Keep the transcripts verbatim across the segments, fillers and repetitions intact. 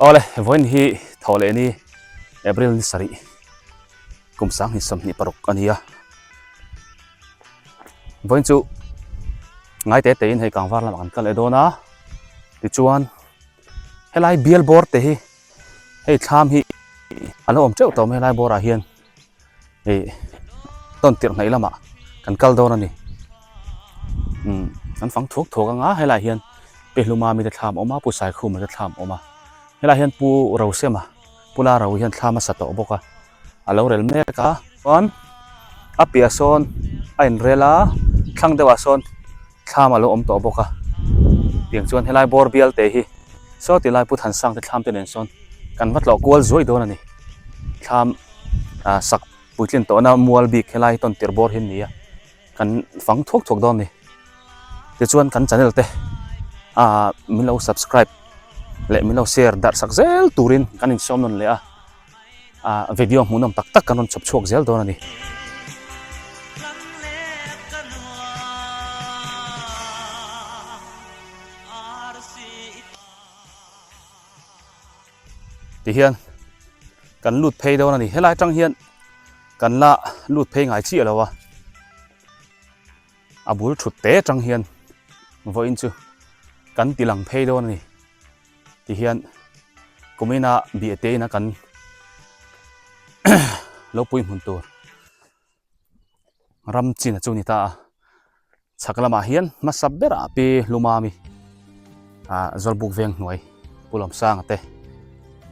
Awle, vawiin hi Thawlehni April ni sari, kum sang hni sawmhni paruk a ni a. Vawiin chu ngai teitei in hei Kangvar lam a kan kal e dawn a. Tichuan, helai bial bawr te hi, hei thlam hi a lo awm teuh tawh mai, helai bawr a hian hei tawntirh hnaih lam a kan kal dawn a ni. Um, kan fang thuak thuak ang a, helai hian Pi Hluma mite thlam a awm a, Pu Saikhuma te thlam a awm a. Helai hian Pu Rosema, Pu Larau hian thlam a sa tawh bawk a. A lo rel mek a, chuan a piah sawn a inrel a, thlang deuh ah sawn thlam a lo awm tawh bawk a. Tiang chuan helai bawr bial te hi, saw ti lai Pu Thansang te thlam te nen sawn kan va tlawh kual zuai dawn a ni. Thlam, a, sak puitlin tawhna mual bik helai tawntirh bawr hi a ni a. Kan fang thuak thuak dawn a ni. Tichuan kan channel te, a, min lo subscribe leh min lo share darh sak zel turin kan insawm nawn leh a. A, video hmuhnawm tak tak kan rawn chhawp chhuak zel dawn a ni. Ti hian kan lut phei dawn a ni. Helai aṭang hian kan la lut phei ngai chiah lo a. A bul thut te aṭang hian vawiin chu kan tilang phei dawn a ni. Ti hian kumina Biate ina kan lo pui hmun tur ram chin a chu ni ta a. Chhak lamah hian hmasa berah Pi Hlumami, a, Zawlbuk veng hnuai Pu Lawmsanga te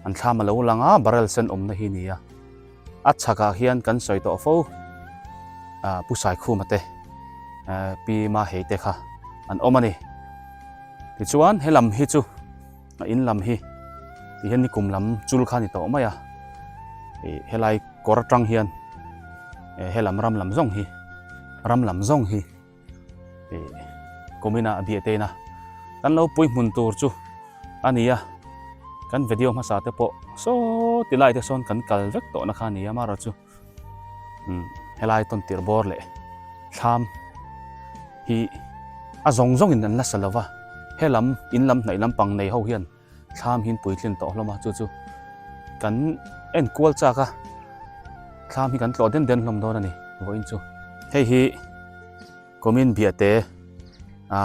an thlam a lo lang a, barrel sen awmna hi a ni a. A chhakah hian kan sawi tawh fo, a, Pu Saikhuma te, a, Pi Mahei te kha an awm a ni. Tichuan, he lam hi chu, a in lam hi, ti hian nikum lam chul kha a ni tawh mai a. E, helai kawr aṭang hian, e, he lam ram lam zawng hi, ram lam zawng hi, e, kumina Biate ina kan lo pui hmun tur chu a ni a. Kan video hmasa te pawh saw ti lai te sawn kan kal vek tawhna kha a ni a, mahse chu, um, helai tawntirh bawr leh thlam hi a zawng zawngin an la sa lo va. He lam, in lam, hnaih lam pang nei ho hian thlam hi an puitlin tawh hlawm a, chu chu kan en kual chak a, thlam hi kan tlawh den den hlawm dawn a ni vawiin chu. Hei hi kumin Biate, a,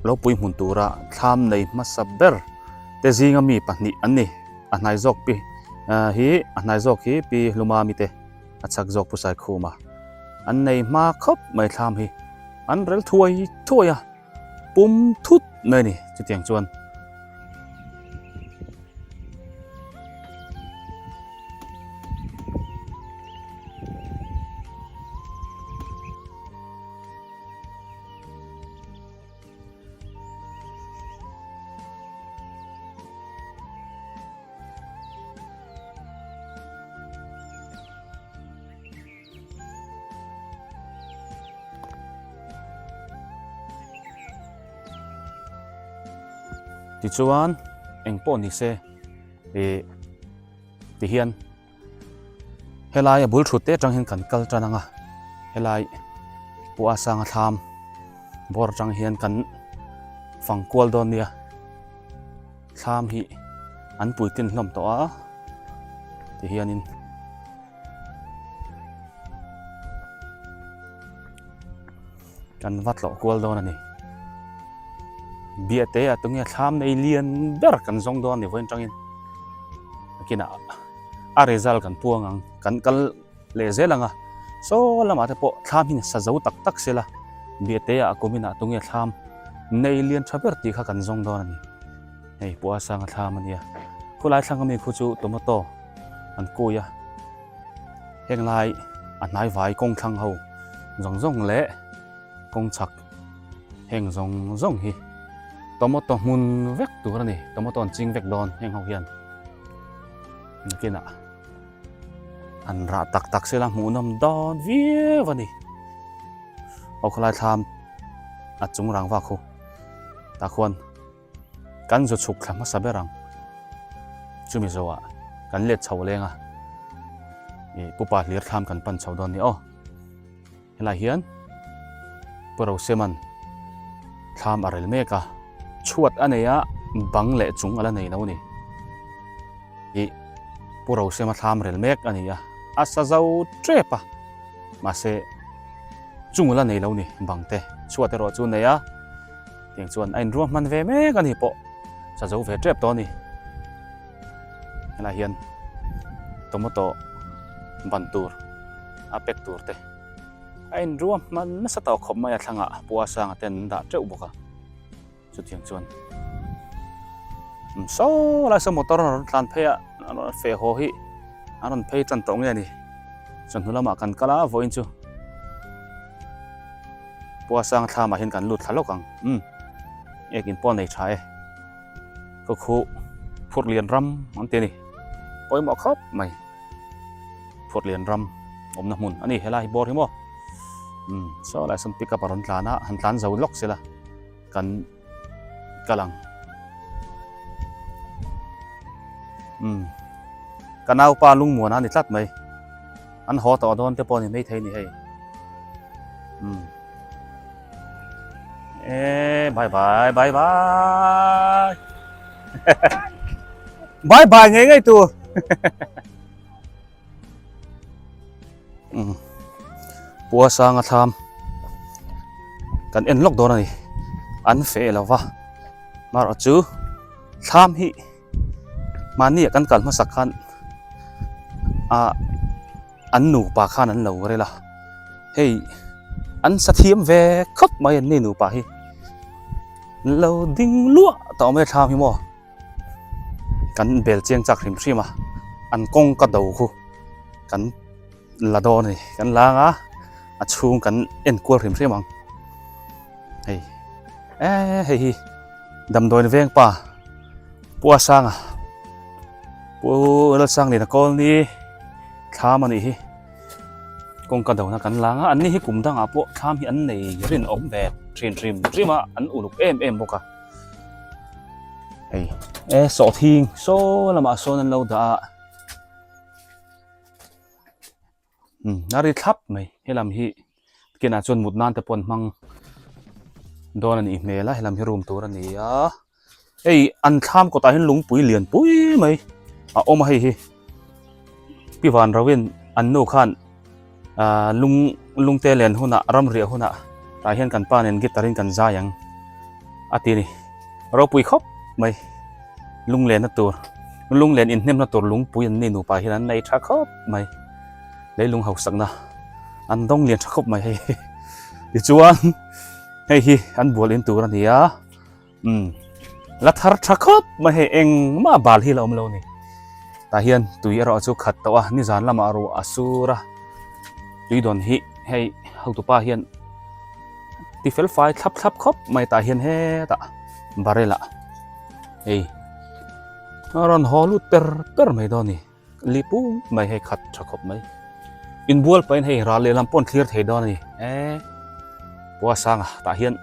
lo pui hmun tura thlam nei hmasa ber te zinga mi pahnih an ni. A hnai zawk Pi, a, hi, a hnai zawk hi Pi Hlumami te, a chhak zawk Pu Saikhuma. An nei hma khawp mai thlam hi. An rel thuai thuai a. Pum thut mai a ni, chutiang chuan. Tichuan, engpawh ni se, e, ti hian, helai a bul thut te aṭang hian kan kal ṭan ang a, helai Pu Asanga thlam bawr aṭang hian kan fang kual dawn nia. Thlam hi an pui tin hlom tawh a, ti hianin kan va tlawh kual dawn a ni. Biate a tunge thlam nei lian ber kan zong dawn a ni vawiin ṭangin. Kina a result kan puang ang, kan kal leh zel ang a. Saw lama te pawh thlam hin sa zo tak tak sela. Biate a kumin a tunge thlam nei lian ṭha ber ti kha kan zong dawn a ni. Hei, Pu Asanga thlam a ni a. Khulai thlang a mi khu chu tomato an kui a. Heng lai a hnai vai kawng thlang ho zong zong leh kawng chhak heng zong zong hi tomato hmun vek tur a ni. Tomato an ching vek dawn heng ho hian. Nakinah an rah tak tak sela hmuhnawm dawn viau a ni. Aw, khulai thlam a chung rangva khu ta khuan kan zu chhuk thla hmasa ber ang. Chumi zo a kan let chho leng a, i, Pu Pahlir thlam kan pan chho dawn ni aw. Helai hian Pu Roseman thlam a rel mek a, chhuat a nei a, bang leh chung a la nei lo ni. I, Pu Rosema thlam rel mek a ni a, a sa zo ṭep a, mahse chung a la nei lo ni bang te, chhuat erawh chu nei a, tiang chuan a inruahman ve mek a ni pawh sa zo ve ṭep tawh a ni. Helai hian tomato ban tur, a pek tur te a inruahman nasa tawh khawp mai a, thlang a Pu Asanga ten dah teuh bawk a. Chutiang chuan, um, saw lai saw motor a rawn tlan phei a, a rawn fe haw hi a rawn phei ṭan tawh nge a ni. Chuan hnu lamah kan kal a vawiin chu. Pu Asanga thlamah hian kan lut thla lawk ang. Um, ek in pawl nei ṭha e. Khu khu Phurlian ram an ti a ni. Pawimawh khawp mai. Phurlian ram awmna hmun a ni helai hi bawr hi maw. Um, saw lai sawn pickup a rawn tlan a, han tlan zo lawk sela. Kan kal ang. Um. Ka naupa Lungmuana a ni tlat mai. An haw tawh dawn te pawh a ni mai thei ni hei. Um. E, bye bye, bye bye. Bye bye ngei ngei tur. Um. Pu Asanga thlam kan en lawk dawn a ni. An fe lo va. Mahse chu thlam hi mahni a kan kal hmasak khan, a, an nupa khan an lo rel a. Hei, an sa thiam ve khawp mai an ni nupa hi. Lo ding luah tawh mai thlam hi maw. Kan bel chiang chak hrim hrim a, an kawngka do khu kan la dawn a ni, kan la ang a, a chhung kan en kual hrim hrim ang. Hei, e, hei hi Damdawiin vengpa Pu Asanga, Pu Lalsangliana colony thlam a nih hi. Kawngka dona kan la ang a, an ni hi kum dangah pawh thlam hi an nei rinawm ve hrim hrim hrim a, an uluk em em bawk a. Hei, e, sawhthing saw lamah sawn an lo dah a. Hmm, a ri thlap mai, he lam hi. Kina chuan mut nan te pawn hmang dawn a nih hmel a, he lam hi rum tur a ni a. Hei, an thlam kawtah hian lungpui lian pui mai a awm a hei hi. Pi Vanroin an nu khan, a, lung, lungte len hunah, ramriah hunah, tah hian kan pa'n guitar-in kan zai ang a ti ni. Ropui khawp mai. Lunglenna tur, lunglen inhnemna tur lungpui an ni nupa hian an nei ṭha khawp mai. Leilung hausakna an dawng lian ṭha khawp mai hei. Tichuan, hei hi an bual in tur a ni a. Um, la thar ṭha khawp mai hei, engmah bal hi la awm lo ni. Tah hian tui erawh chu khat tawh a, nizan lamah ruah a sur a. Tui dawn hi hei hotupa hian ti fel fai thlap thlap khawp mai tah hian hetah barrel-ah hei a rawn haw lut per per mai dawn ni. Li pum mai hei khat ṭha khawp mai. Inbual pahin hei ral lehlam pawn thlir thei dawn a ni. E, Pu Asanga tah hian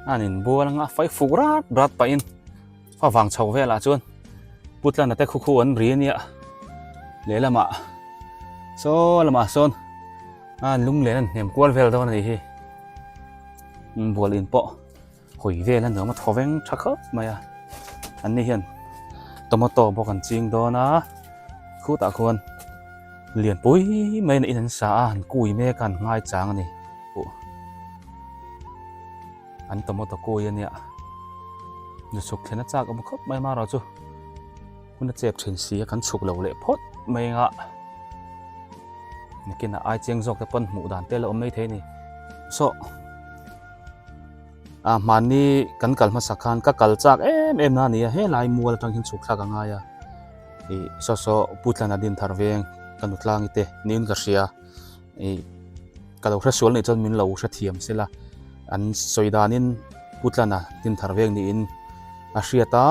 an inbual ang a, fai fuk rat rat pahin. Fa vang chho velah chuan Pu Tlana te khu khu an ri a nia. Lehlamah, saw lamah sawn an lunglen an hnem kual vel dawn a ni hi. Inbual in pawh hawi vel a nuam a, thaw veng ṭha khawp mai a. An ni hian Tomato bawk an ching dawn a. Khu tah khuan lian pui mai na in an sa a, an kui mek a, an ngai chang a ni. Khu an tomato kui a nia. Zu chhuk thlen a châk a um khawp mai ma ro chu. Hun a chep ṭhin si a, kan chhuk lo leh phawt mai nga. Nakin a ai chiang zawk te pawn hmuh dan te la awm mai thei ni. Saw, a, hmani kan kal hmasak khan ka kal châk em em na ni a, he lai mual aṭang hin chhuk thlak a ngai a. I, saw saw, Pu Tlana Dinthar Veng, ka nu tlâng i te, niin ka hria. I, ka lo hre sual ni chuan min lo hrethiam sela. An sawi danin Pu Tlana Dinthar Veng niin a hriat a,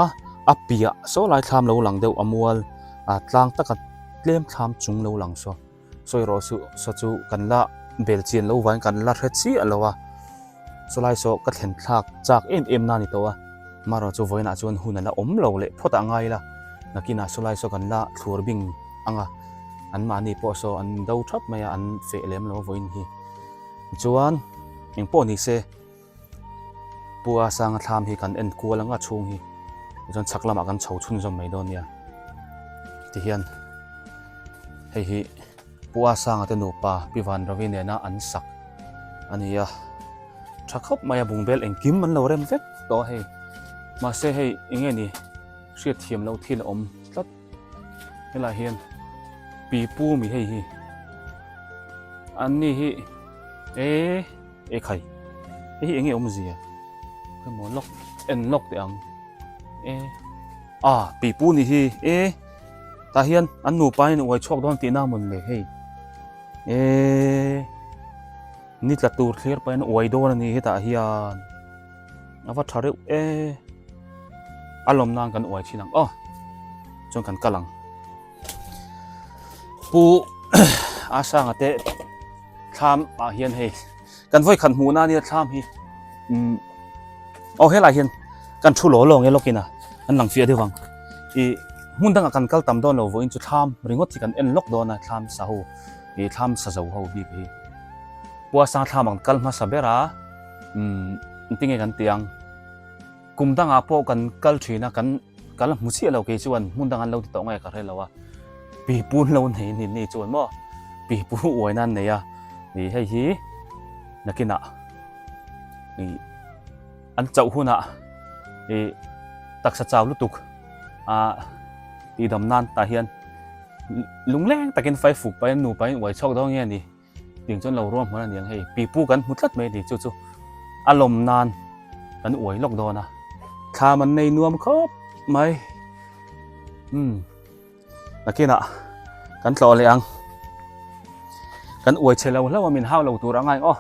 a piah saw lai thlam lo lang deuh a mual, a, tlâng taka tlem thlam chung lo lang saw. Sawi rawh chu, saw chu kan la bel chian lo vain kan la hre chiah lo a. Saw lai saw ka thlen thlak châk em em na ni tawh a. Maro chu vawiinah chuan hun a la awm lo leh phawt a ngai la. Nakinah saw lai saw kan la thluar bing ang a. Anmahni pawh saw an do thap mai a, an feh lem lo a vawiin hi. Chuan, engpawh ni se, Pu Asanga thlam hi kan en kual ang a chhung hi. Chuan chhak lamah kan chho chhunzawm mai dawn nia. Tihian, hei hi, Pu Asanga te nupa Pi Vanrovi nena an sak a ni a. Ṭha khawp mai a, bungbel engkim an lo rem vek tawh a hei. Mahse hei, eng nge ni, hriatthiam lo thil a awm tlat. Helai hian, Pipu mi hei hi. An ni hi, e, e khai. E hi eng nge awmzia? Khai maw lawk, en lawk teh ang. E, a, Pipu ni hi, e, tah hian an nupa in uai chhuak dawn tihna a maw le hei. E, ni tla tur thlir pahin uai dawn a ni hetah hian. A va ṭha reuh e. A lawm nan kan uai ṭhin ang. Aw, chuan kan kal ang. Pu Asanga te thlam ah hian hei, kan vawi khat hmuhna a nia thlam hi. Um, aw, helai hian kan thu law law nge lawkin a, an lang fiah deuh vang. I, hmun dangah kan kal tam dawn lo vawiin chu thlam ringawt hi kan en lawk dawn a, thlam sa ho, i, thlam sa zo ho bik hi. Pu Asanga thlam ah kan kal hmasa ber a, um, engtin nge kan tih ang. Kum dangah pawh kan kal ṭhin a, kan kal hmu chiah lo kei chuan hmun dang an lo ti tawh nge ka hre lo a. Pipu an lo nei ni, ni chuan maw? Pipu uaina an nei a. I, hei hi, nakinah, i, an chauh hunah, i, taksa chau lutuk a, tihdam nan tah hian lungleng takin fai fuk pahin nupa in uai chhuak dawn nge ni. Tiang chuan lo ruahman a ni ang hei. Pipu kan hmu tlat mai a ni chu chu. A lawm nan kan uai lawk dawn a. Thlam an nei nuam khawp mai. Hmm. Nakinah kan tlawh leh ang. Kan uai chhe lo hlauh a, min hau lo tur a ngai ang aw.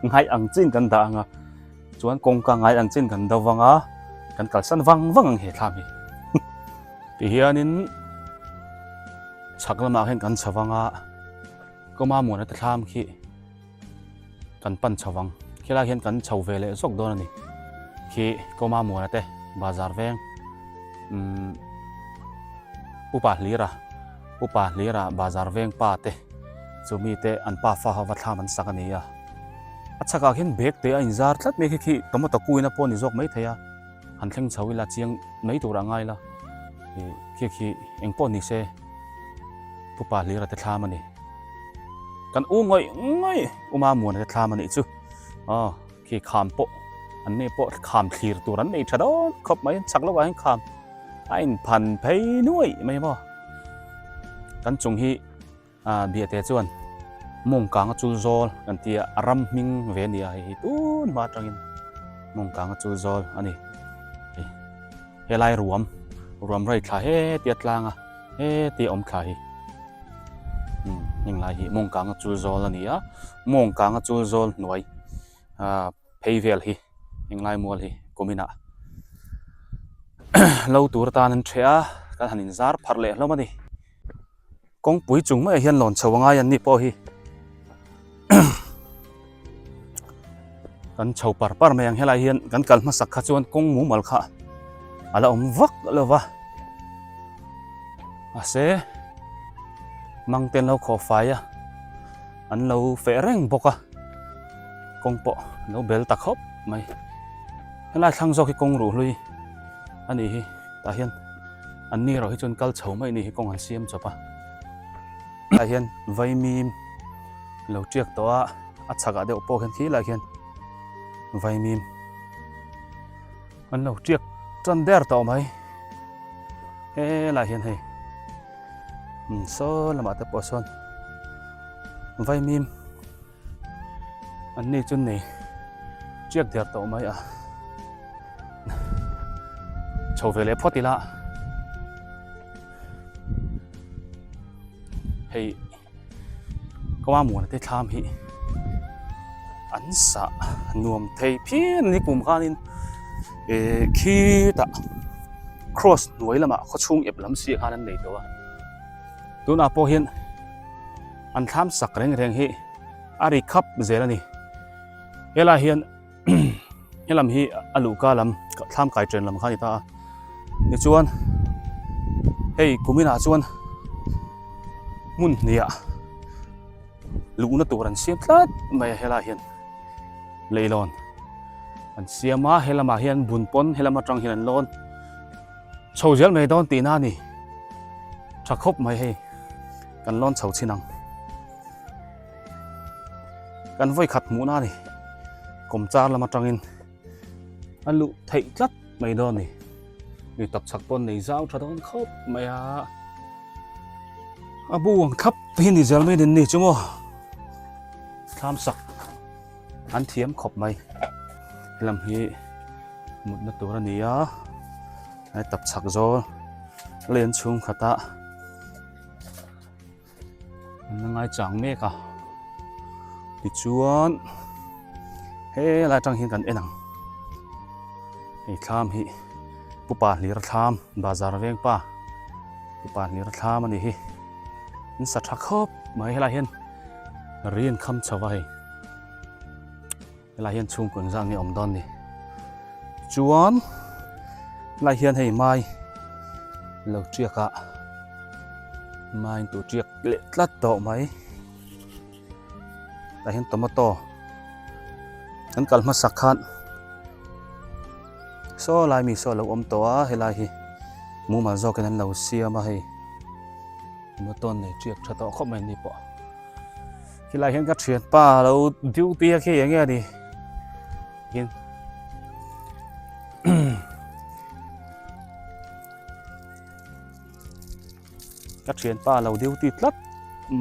Ngai ang chin kan dah ang a. Chuan kawngka ngai ang chin kan do vang a. Kan kalsan vang vang ang he thlam hi. Tihianin chhak lamah hian kan chho vang a. Kawma muana te thlam khi kan pan chho vang. Khilai hian kan chho ve leh zawk dawn a ni. Khi Kawma muana te, Bazar Veng, um, Upa Hlira, Upa Hlira Bazar Veng pa te, chu mi te an pa fa hova thlam an sak a ni a. A chhakah khian bag te a inzar tlat mai khi, khi tomato kuina pawh a ni zawk mai thei a. Han thleng chho ila chiang mai tur a ngai la. I, khi khi engpawh ni se, Upa Hlira te thlam a ni. Kan u ngawih ngawih Uma Muana te thlam a nih chu. Aw, khi kham pawh, an ni pawh kham thlir tur an nei ṭha dawn khawp mai, chhak lo ah hian kham a inphan phei nuaih mai maw. Kan chung hi, a, Biate chuan Mawngkanga Chulzawl kan ti a, a ram hming ve a ni a, hei hi tun hma aṭangin Mawngkanga Chulzawl a ni. Hei, helai ruam, ruam rei thla hetia tlang a, hetia awm thla hi. Hmm, heng lai hi Mawngkanga Chulzawl a ni a, Mawngkanga Chulzawl hnuai, a, phei vel hi, heng lai mual hi, kumin a lo tur atan an ṭhe a, kan han inzar pharh leh hlawm a ni. Kawngpui chung mai hian lawn chho a ngai an ni pawh hi. Kan chho par par mai ang, helai hian kan kal hmasak kha chuan kawng mumal kha a la awm vak lo va. Mahse, mangten lo khawh fai a, an lo feh reng bawk a. Kawng pawh lo bel ta khawp mai. Helai thlang zawk hi kawng ruh hlui a nih hi. Tah hian An ni rau hi chun kal chhau mai ni hi kong an siam chop a. Lai hian vaimim lo tiak tawh a, a chhak ah deuh pawh hian khi lai hian vaimim an lo tiak ṭan der tawh mai. He lai hian hei, hmm, saw lamah te pawh sawn vaimim an ni chu nei tiak der tawh mai a. Chho ve leh phawt ila. Hei, kawng a muan a te thlam hi an sa nuam thei phian, nikum khanin, e, khitah cross hnuai lamah khaw chhung ep lam si khan an nei tawh a. Tunah pawh hian an thlam sak reng reng hi a ri khap zel a ni. Helai hian, he lam hi a luhka lam, thlam kai ṭen lam kha ni ta a. Tichuan, hei, kuminah chuan hmun hnihah luhna tur an siam tlat mai a, helai hian leilawn an siam a, he lamah hian bun pawn he lam aṭang hian an lawn chho zel mai dawn tihna a ni. Ṭha khawp mai hei, kan lawn chho chin ang. Kan vawi khat hmuhna a ni. Kawmchar lam aṭangin a luh theih tlat mai dawn a ni. Ni tapchhak pawn nei zau ṭha dawn khawp mai a. A bu ang thlap hi ni zel mai a ni chu maw. Thlam sak an thiam khawp mai. He lam hi mutna tur a ni a, a tapchhak zaw lei an chhung khatah an la ngai chang mek a. Tichuan, helai aṭang hian kan en ang. Hei thlam hi Pu Pahlira thlam, Bazar Vengpa Pu Pahlira thlam a ni hi. An sa ṭha khawp mai, helai hian ri an kham chho a hei. Helai hian chhungkua engzat nge awm dawn ni. Chuan, helai hian hei mai lo tiak a, mai an tuh tiak leh tlat tawh mai. Tah hian tomato an kal hmasak khan saw lai mi saw lo awm tawh a, helai hi mumal zawkin an lo siam a hei. Tomato nei tiak ṭha tawh khawp mai ni pawh. Khilai hian ka ṭhianpa lo duty a khi eng nge a ni. Hian ka ṭhianpa lo duty tlat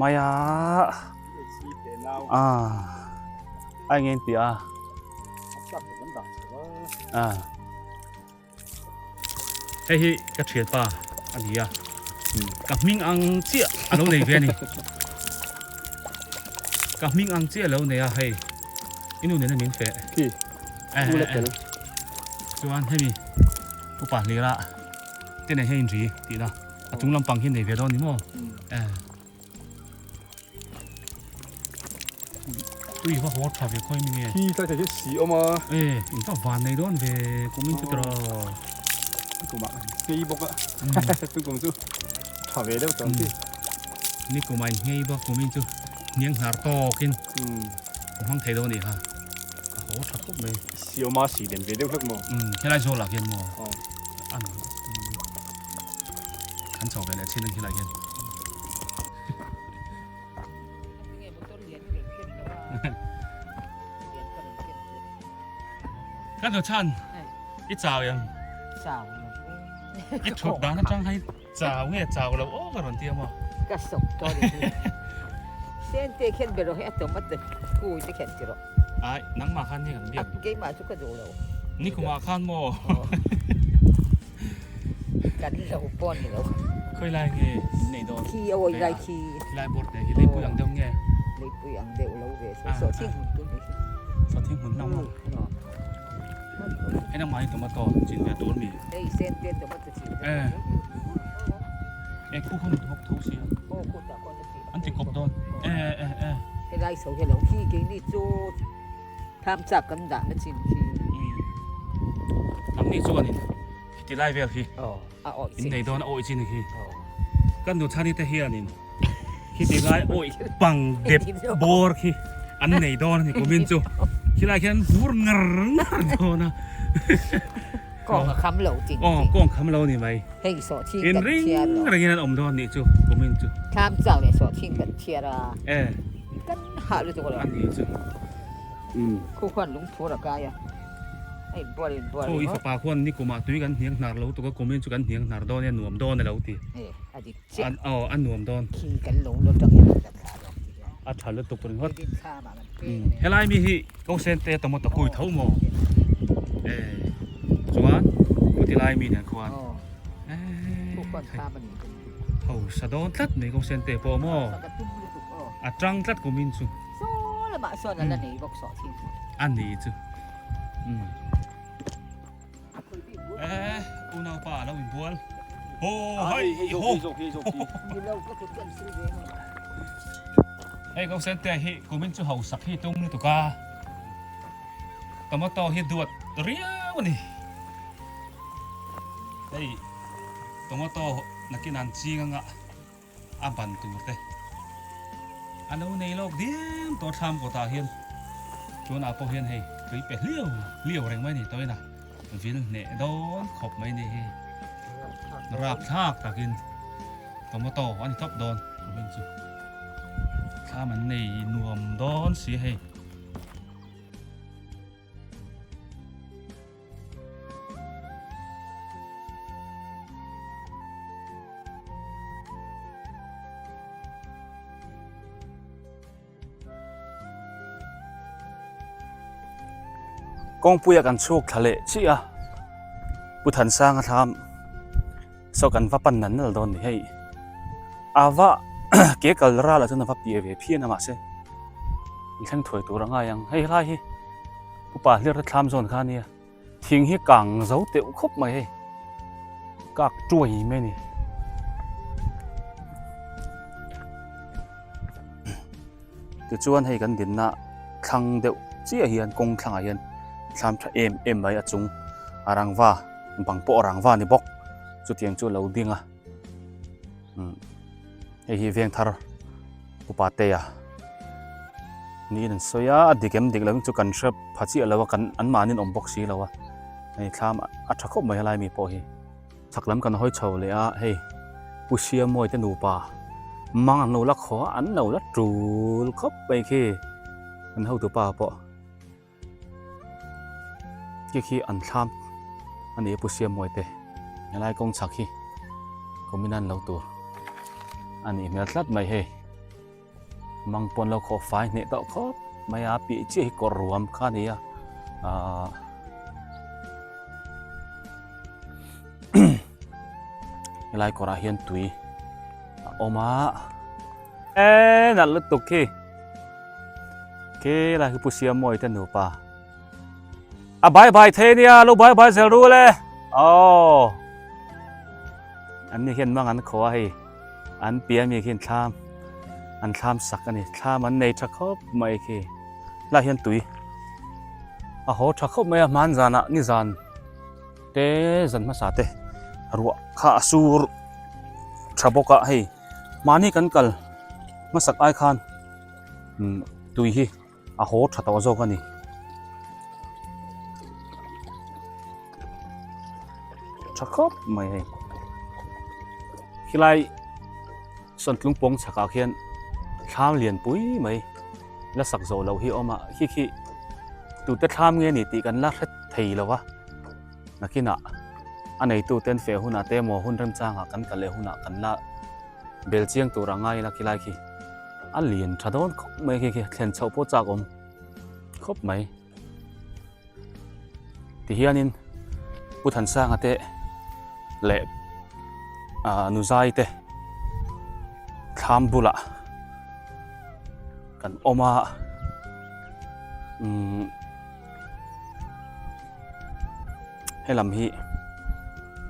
mai a. A, ai nge in ti a. A. Hei hi ka ṭhianpa a ni a. Hmm. Ka hming ang chiah a lo nei ve a ni. Ka hming ang chiah a lo nei a hei. I nu nen a min fe. Khi. Eh, eh, eh. Chuan hemi Pu Pahlira te nen hei inri tihna. A chung lampang hi nei ve dawn ni maw? Hmm. Eh. Tui va haw ṭha ve khawi mi nge. Khi tlai thei hi si awm a. E, in ka van nei dawn ve, kumin chu tawh. Aw. Nikuma nghei bawk a. Mm. Tukum chu ṭha ve deuh tawh ti. Mm. Nikuma in nghei bawk, kumin chu hniang hnar tawkin. Mm. Hmang thei dawn a ni kha. Ka haw ṭha khawp mai. Si awm a, si den ve deuh hlek maw. Mm, helai zawl ah hian maw. Aw. An. Mm. Kan chho ve leh chin ang helai hian. Ka nu chan. Ai. I chau em? Chau lo. I thut dan aṭang hai chau nge chau lo aw ka rawn ti a maw? Ka sawk tawh ni. Sente khen bero he a tawm a te kui te khen ti rawh. Ai, nangma khan ni kan biak duh. Keima chu ka duh lo. Nikuma khan maw? Aw. Kan lo pawh ni lo. Khawi lai nge nei dawn? Khi a, awi lai khi. Lai bawr te hi leipui ang deuh nge? Leipui ang deuh lo ve. Aw, sawhthing hun tu ni. Sawhthing hun hnam maw? Aw. Hei nangmah hi tomato chin ve tur mi? Hei, sente tomato chin ve. Eh. Eh, khu khawm hawk tho si a. Aw, khu ta khawn a si. An ti kawp dawn. Eh, eh, eh. Helai saw hi lo khi keini chu. Tham chak kan dahna chin khi. Mm. Nangni chuanin, hiti lai vel hi. Aw, a awih chin. In nei dawn a awih chin khi. Aw. Ka nu chhan hi te hianin, hiti lai awih pang dep bawr khi an nei dawn a ni kumin chu. Khi lai khian bur ngar ngar dawn a. Kawng a kham lou tingting. Aw, kawng kham lou ni mai. Hei, sawhching kan thiat lou. Ring ring in an om dawn ni chu, kumin chu. Tham chang leh sawhching kan thiat a. E. Kan ha lou chu ko lou. A ni chu. Um. Khu khuan lungphu la kai a. Hei, bual in bual in. Khu i fapa khuan ni kuma tui kan hniang hnar lou tu ka kumin chu kan hniang hnar dawn a nuam dawn a lou ti. E, a dik. An, aw, a nuam dawn. Khi kan lo lo tawk hian kan thla lo. A ṭha lutuk ringawt. Din thla ma kan pe. Mm. Helai mi hi Kosente tomato kui tho maw. E. Chuan, puti lai mi nen khuan. Aw. E. Khu khuan thla ma ni. Hausa dawn tlat mai Kosente pawh maw. Hausa ka tum lutuk, aw. A ṭang tlat kumin chu. Saw lamah sawn a la nei bawk sawhching. A ni chu. Mm. E, unaupa lo inbual. Ho, hai, hei, hei, ho. Hei, hei, hei. Hei, Kosente hi, kumin chu hausak hi tum lutuk a. Tomato hi duat riau a ni. Hei, tomato nakin an ching anga. A ban tur te. A lo nei lawk diam tawh thlam kawtah hian. Tunah pawh hian hei, tui pe hliau hliau reng mai ni tawh in a. Vil hneh dawn khawp mai ni hi. Rapthlak takin. Tomato a ni tawp dawn. Kumin chu. Thlam an nei nuam dawn si hei. Kawngpuia kan chhuk thla leh chiah a, Pu Thansanga thlam saw kan va pan nal nal dawn ni hei. A va ke kal ral a chun a va piah ve phian a, mahse, inthleng thuai tur a ngai ang. Hei, helai hi Pu Pahlir te thlam zawn kha a nia. Thing hi kang zo teuh khawp mai hei. Kak tuai mai ni. Tichuan hei kan dinna thlang deuh chiah hian, kawng thlangah hian thlam ṭha em em mai a chung a rangva, bang pawh a rangva ni bawk. Chutiang chu lo ding a. Hmm. Hei hi Vengthar Upa Teia niin an sawi a, a dik em dik lo chu kan hre pha chiah lo a, kan, anmahniin awm bawk si lo a. Hei thlam a ṭha khawp mai a lai mi pawh hi. Chhak lam kan hawi chho leh a, hei, Pu Siammawi te nupa, mang an lo la khawh a, an lo la tul khawp mai khi, an hotupa pawh. Khi khi an thlam a ni, Pu Siammawi te. Helai kawng chhak hi kumin an lo tur a nih hmel tlat mai hei. Mang pawh an lo khawh fai hneh tawh khawp mai a, piah chiah hi kawr ruam kha a ni a. A, helai kawrah hian tui a awm a. E, nalh lutuk khi. Khi lai hi Pu Siammawi te nupa. A bye bye thei nia, lo bye bye zel ru le. Aw. Anni hian mang an khawh a hei. An piah mi khian thlam an thlam sak a ni. Thlam an nei ṭha khawp mai khi. Lai hian tui a haw ṭha khawp mai a, hman zanah, nizan te, zan hmasa te ruah kha a sur ṭha bawk a hei. Mahni kan kal hmasak ai khan, um, tui hi a haw ṭha tawh zawk a ni. Ṭha khawp mai hei. Khilai Sawntlung pawng chhakah khian thlam lian pui mai la sak zo lo hi awm a, khi khi tute thlam nge ni tih kan la hre thei lo a. Nakinah a neituten fe hunah te emaw, hun remchangah kan kal leh hunah kan la bel chiang tur a ngai ila, khilai khi a lian ṭha dawn khawp mai khi, khi thlen chhoh pawh chak awm khawp mai. Ti hianin Pu Thansanga te leh, a, Nu Zai te thlam bulah kan awm a, um, helam hi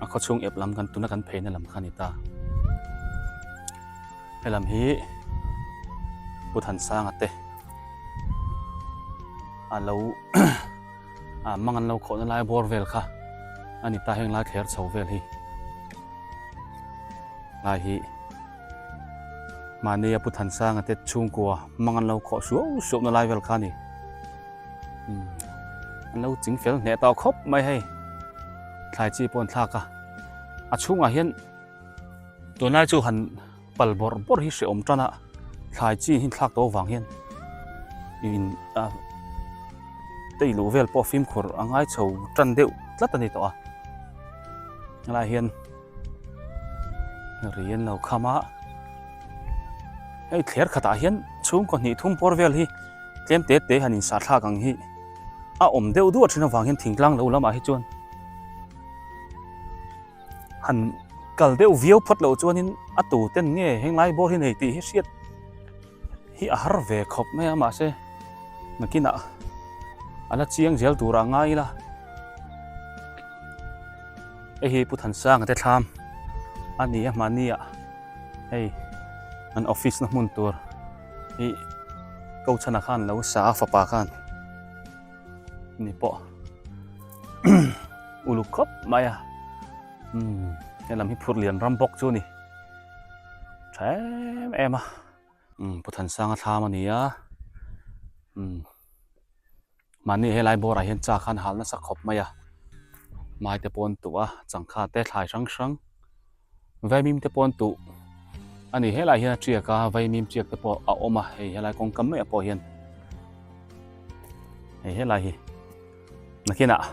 a khawchhung ep lam kan, tuna kan pheina lam kha a ni ta. Helam hi Pu Thansanga te a lo, a, mang an lo khawhna lai bawr vel kha a ni ta, heng lai kher chho vel hi. Lai hi mahni a Pu Thansanga te chhungkua mang an lo khawh suau suauna lai vel kha a ni. Hmm. An lo ching fel hneh tawh khawp mai hei. Thlaichi pawh an thlak a. A chhungah hian tunlai chu han pal bawrh bawrh hi hre awm ṭan a, thlaichi hin thlak tawh vang hian in, a, tei luh vel pawh fimkhur a ngai chho ṭan deuh tlat a ni tawh a. Helai hian ri an lo kham a. Hei thler khatah hian chhungkaw hnih thum bawr vel hi tlem tê tê han insah thlak ang hi. A awm deuh duah ṭhin avang hian thingtlang lo lamah hi chuan han kal deuh viau phawt loh chuanin a tu ten nge heng lai bawr hi nei tih hi hriat hi a har ve khawp mai a, mahse, nakinah a la chiang zel turah ngai ila. Hei hi Pu Thansanga te thlam a ni a, mahni a, hei, an office-na hmun tur hi ko chhana khan lo sa a, fapa khan ni pawh uluk khawp mai a. Hmm, he lam hi Phurlian ram bawk chu ni. Ṭha em em a. Hmm, Pu Thansanga thlam a ni a. Hmm. Mahni helai bawrah hian cha khan hal nasa khawp mai a. Mai te pawh an tuh a, changkha te thlai hrang hrang. Vaimim te pawh an tuh a ni, helai hian a ṭiak a, vaimim ṭiak te pawh a awm a, hei helai kawngka maiah pawh hian. Hei helai hi. Nakinah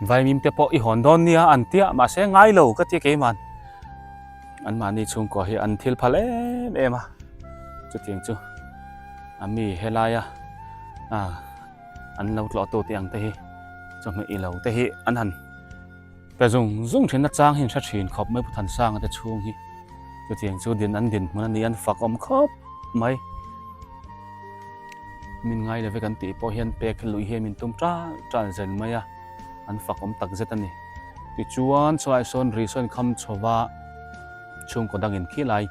vaimim te pawh i hawn dawn nia an tia, mahse ngai lo ka tia keiman. Anmahni chhungkua hi an thil phal em em a. Chutiang chu a mi helai a, a, an lo tlawhtu te ang te hi, chawhmeh ilo te hi an han pe zung zung ṭhin a, chang hin hre ṭhin khawp mai Pu Thansanga te chhung hi. Chutiang chu din an dinhmun a ni, an fak awm khawp mai. Min ngai lo vek an tih pawh hian pek lui hi min tum ṭan ṭan zel mai a, an fak awm tak zet a ni. Tichuan, saw lai sawn ri sawn kham chho va, chhungkaw dangin khi lai,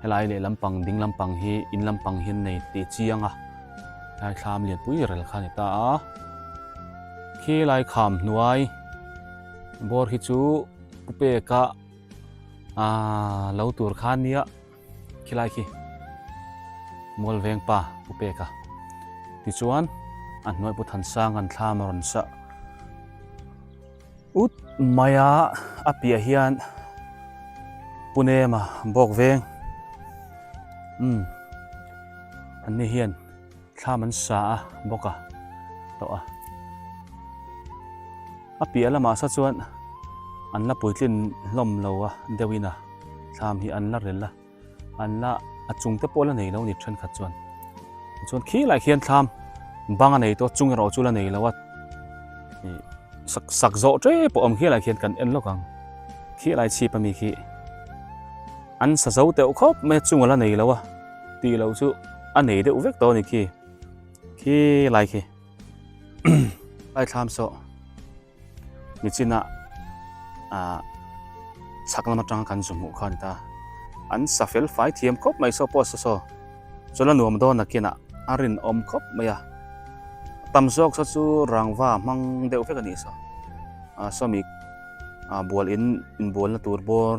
helai leh lampang, ding lampang hi, in lampang hi an nei tih chiang a. Helai thlam lianpui rel kha ni ta a. Khi lai kham hnuai bawr hi chu Pu Peka, a, lo tur kha nia, khi lai khi Mualvengpa Pu Peka. Tichuan, a hnuai Pu Thansangan thlam a rawn sa ut mai a, a piah hian Pu Nema Bawkveng, um, anni hian thlam an sa a bawk a, tawh a. A piah lamah sa chuan an la puitlin hlawm lo a, deuhin a thlam hi an la rel a. An la, a chung te pawh la nei lo ni ṭhenkhat chuan. Chuan khi lai khian thlam bang a nei tawh, chung erawh chu la nei lo a. I, sak, sak zawh ṭe pawh awm khi lai khian kan en lawk ang. Khi lai chhip a mi khi an sa zo teuh khawp mai, chung a la nei lo a. Tih lo chu a nei deuh vek tawh a ni khi. Khi lai khi. Lai thlam saw. Nichin a, a, chhak lam aṭanga kan zu hmuh kha a ni ta. An sa fel fai thiam khawp mai saw pawh saw saw. Chu la nuam dawn nakinah a rinawm khawp mai a. Tam zawk saw chu rangva hmang deuh vek a ni saw. A, saw mi, a, bual in, inbualna tur bawr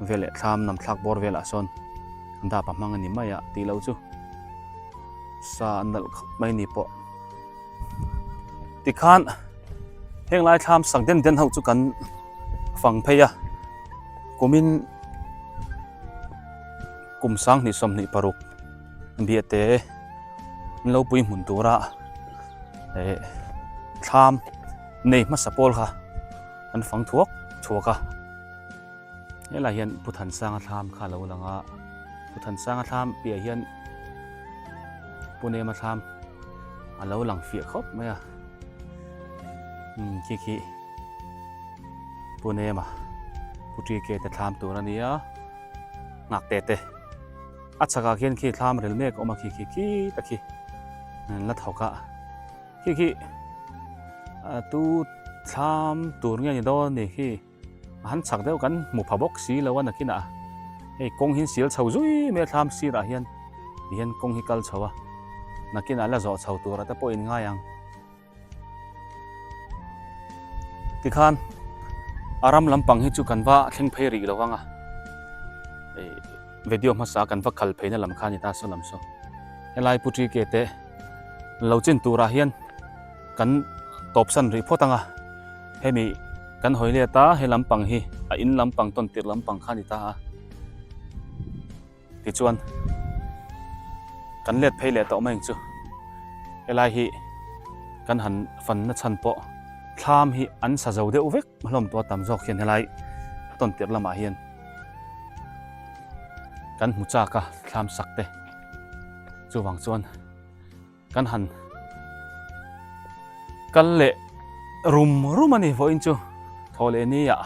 vel leh thlam namthlak bawr velah sawn dap a hmang a ni mai a, tih lo chu. Sa a nalh khawp mai ni pawh. Tikhan, heng lai thlam sak den den ho chu kan fang phei a. Kumin kum sang hnih sawmhnih paruk Biate an lo pui hmun tura, eh, thlam nei hmasa pawl kha an fang thuak thuak a. Helai hian Pu Thansanga thlam kha lo lang a, Pu Thansanga thlam piah hian Pu Nema thlam a lo lang fiah khawp mai a. Hmm, khi khi Pu Nema, Pu Ṭi Ke te thlam tur a ni a, nghak tê tê. A chhakah khian khi thlam rel mek a awm a, khi khi khi ta khi an la thawk a. Khi khi, a, tu thlam tur nge ni dawn ni khi, a han chhak deuh kan hmu pha bawk si lo a nakinah. Hei, kawng hi an sial chho zui mai a, thlam sirah hian, ti hian kawng hi kal chho a. Nakinah la zawh chho turah te pawh in ngai ang. Tikhan, a ram lampang hi chu kan va thleng phei rih lo ang a. Ei, video hmasa kan va kal pheina lam kha ni ta saw lam saw. Helai Pu Ṭi Ke te lo chin turah hian kan tawpsan rih phawt ang a. Hemi kan hoi le ta, he lampang hi, a in lampang, Tontit lampang kha ni ta a. Tichuan, kan let phei le tau mai chu. Helai hi, kan han fanna chhan po. Thlam hi an sa zo deu vek, malom tua tam zawk hian helai. Tontit lamah hian. Kan hmu chak a, thlam sak te. Chuvang chuan. Kan han kal leh rum rum a ni vawiin chu, thaw leh ni a.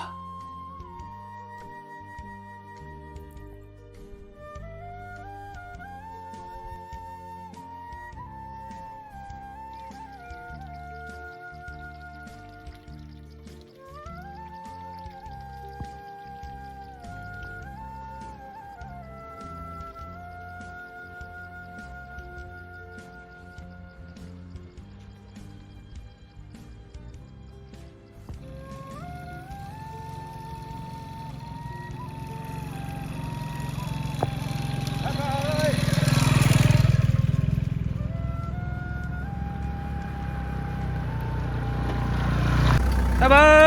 Bye bye.